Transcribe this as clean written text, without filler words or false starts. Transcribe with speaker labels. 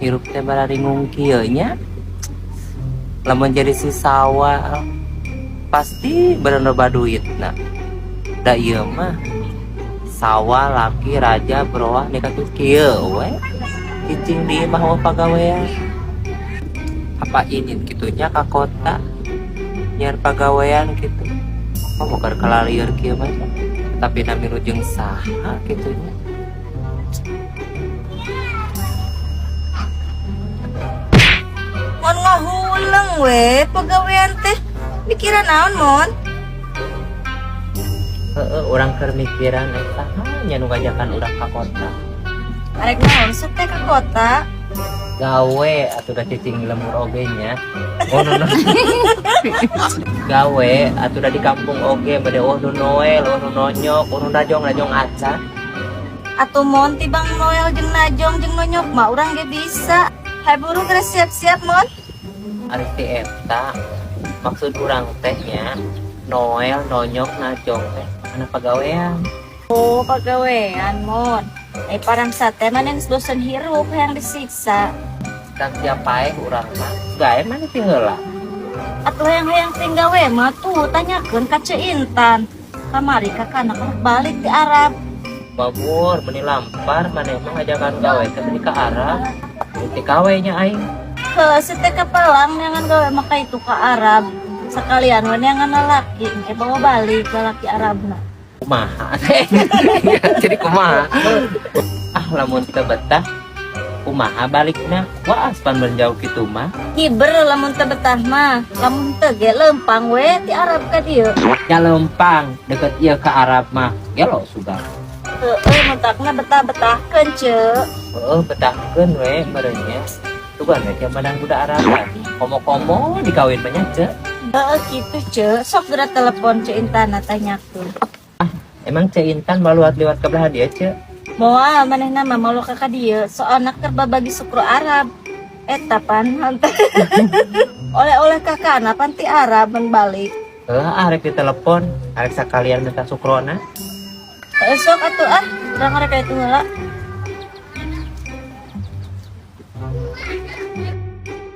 Speaker 1: Hirup teh bararingung kieu nya. Lamun jadi si sawal pasti bener loba duit. Nah, da ieu mah sawal laki raja beroah nikah tuh kieu we. Cicing di imah mah pagawean. Apa ini gitunya ka kota nyiar pagawean gitu. Oh, mau kalalieur kieu mah. Tapi nami jeung saha kitu nya.
Speaker 2: Mon, ngahuleng we pagawean teh. Mikiran naon, Mon?
Speaker 1: Heeh, urang keur mikiran eta nya nu ngajakan urang ka kota.
Speaker 2: Arek naon sok teh ka kota?
Speaker 1: Gawe atuh, da cicing lembur oge nya. Oh, no, no. Gawe atuh, da di kampung oge bade oh nu Noel, oh nu nonyok, oh nu najong najong acan.
Speaker 2: Atuh Mon, tibang Noel jeung najong jeung nonyok mah urang ge bisa. Hai, buru geus siap-siap, Mon.
Speaker 1: Ari ti eta maksud urang teh nya Noel, nonyok, najong teh anak pagawean.
Speaker 2: Oh, pagawean, Mon. Eh, parang sate mana geus bosen hirup hayang disiksa.
Speaker 1: Kan siap paeh urang mah. Gawe mana ti heula.
Speaker 2: Atuh hayang-hayang ting gawe mah tuh tanyakeun ka Ceu Intan. Kamari kakana keur balik di Arab.
Speaker 1: Babur meni lampar maneh mah ngajakan gawe teh meni ka Arab. Ti kawe nya aing.
Speaker 2: Heuh, si teh kepelang neangan gawe mah ka itu ka Arab. Sekalian we neangan lalaki, engke bawa balik lalaki Arabna.
Speaker 1: Kumaha teh? Jadi kumaha? Ah, lamun teu betah kumaha balikna? Wah, aspan jauh kitu mah.
Speaker 2: Kiber lamun teu betah mah, lamun teu ge lempang we ti Arab ka dieu.
Speaker 1: Nya lempang deket ieu ka Arab mah. Gelo sugan.
Speaker 2: Heeh, matakna betah-betahkeun, Ceu.
Speaker 1: Heeh, betahkeun we meureun nya. Sugan we tiap madang budak Arab. Komo-komo dikawin banyak, Ceu.
Speaker 2: Heeh, kitu, Ceu. Sok geura telepon Ceu Intana, tanyakeun.
Speaker 1: Emang Ceu Intan baluat liwat ke belah dia, Ceu?
Speaker 2: Moal, manehna mah moal ka dieu, soalna keur babagi sukro Arab. Eta pan hanteu. Oleh-oleh kakana pan ti Arab mun balik.
Speaker 1: Heuh, arek ditelepon, arek sakalian minta sukrona.
Speaker 2: Heuh, sok atuh ah, urang arek ka itu heula.